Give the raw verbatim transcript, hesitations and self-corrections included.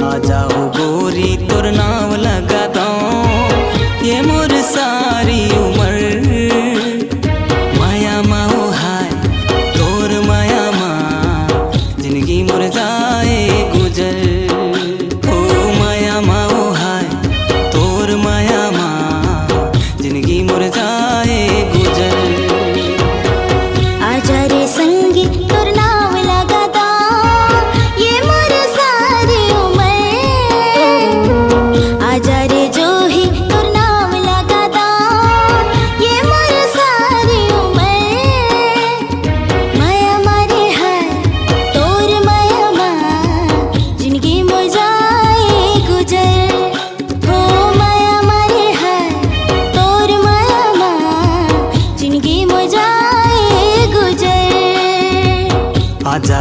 आजा हो गोरी तोर नाव लगा दो, ये मोर सारी उमर। माया मा ओ हाय तोर माया मा, जिंदगी मोर जाए गुजर। ओ माया मा ओ हाय तोर माया मा, जिंदगी मोर जाए गुजर। आजा रे संगी तोर नाम लगा दो, ये मोर सारी उमर। आजा रे जोही तोर नाम लगा दो, ये मोर सारी उमर। माया मारे हाय तोर माया मा, जिंदगी मोर जाए गुजर। हो माया मारे हाय तोर माया मा, जिंदगी मोर जाए गुजर। आजा